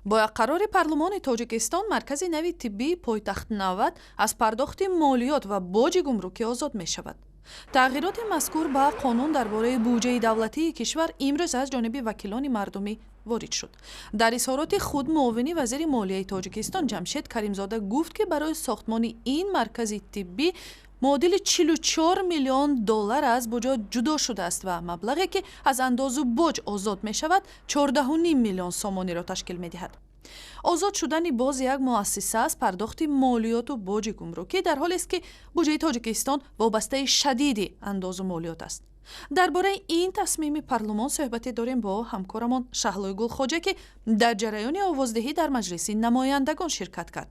Бо як қарори парлумони Тоҷикистон маркази нави тиббии пойтахт 90 аз пардохти молиёт ва боҷи гумрукӣ озод мешавад. Тағйироти мазкур ба қонун дар бораи буҷаи давлатии кишвар имрӯз аз ҷониби вакилони мардумӣ ворид шуд. Дар изҳороти худ муовини вазири молияи Тоҷикистон Ҷамшед Каримзода гуфт, ки барои сохтмони ин маркази тиббӣ муодили 44 миллион доллар аз буҷа ҷудо шудааст ва маблағе, ки аз андозу боҷ озод мешавад, 14,5 миллион сомониро ташкил медиҳад. Озод шудани боз як муассиса аз пардохти молиёту боҷи гумрукӣ дар ҳолест, ки буҷаи Тоҷикистон вобастаи шадиди андозу молиёт аст. Дар бораи ин тасмими парлумон суҳбате дорем бо ҳамкорамон Шаҳлои Гулхоҷа, ки дар ҷараёни овоздиҳӣ дар Маҷлиси намояндагон ширкат кард.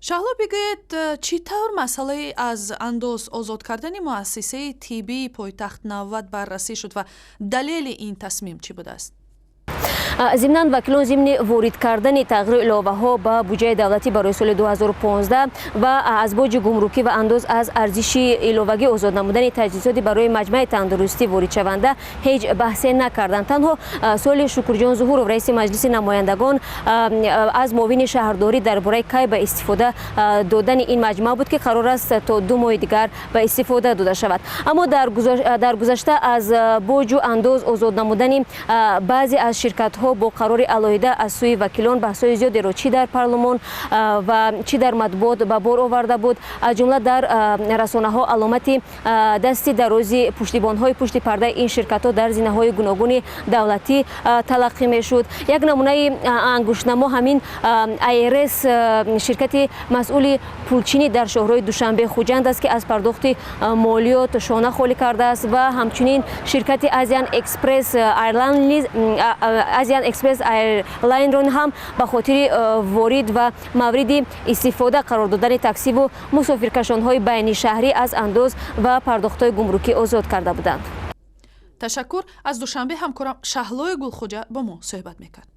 Шаҳло, бигӯед, чӣ тавр масъалаи аз андоз озод кардани муассисаи тиббии пойтахт 90 баррасӣ шуд ва далели ин тасмим чӣ будааст? Зимнан вакилон зимни ворид кардани тағйиру иловаҳо ба буҷаи давлатӣ барои соли 2015 ва аз боҷи гумрукӣ ва андоз аз арзиши иловагӣ озод намудани таҷҳизоти барои маҷмаи тандурустӣ воридшаванда ҳеҷ баҳсе накарданд. Танҳо суоли Шукурҷон Зуҳуров, раиси Маҷлиси намояндагон, аз муовини шаҳрдорӣ дар бораи кай ба истифода додани ин маҷмӯа буд, ки қарор аст то 2 моҳи дигар ба истифода дода шавад. Аммо дар гузашта аз боҷу андоз озод намудани баъзе аз ширкатҳо бо қарори алоҳида аз сӯи вакилон баҳсҳои зиёдеро чӣ дар парлумон ва чӣ дар матбуот ба бор оварда буд. Аз ҷумла дар расонаҳо аломати дасти дарози пуштибонҳои пушти пардаи ин ширкатҳо дар зинаҳои гуногуни давлатӣ талаққӣ мешуд. Як намунаи ангуштнамо ҳамин АРС, ширкати масъули пулчинӣ дар шоҳрои Душанбе Хуҷанд аст, ки аз пардохти молиёт шона холӣ кардааст, ва ҳамчунин ширкати Азиан Экспресс Азиан Экспресс Айрлайнро ҳам ба хотири ворид ва мавриди истифода қарор додани таксиву мусофиркашонҳои байнишаҳрӣ аз андоз ва пардохтҳои гумрукӣ озод карда буданд. Ташаккур. Аз Душанбе ҳамкорам Шаҳлои Гулхоҷа бо мо суҳбат мекард.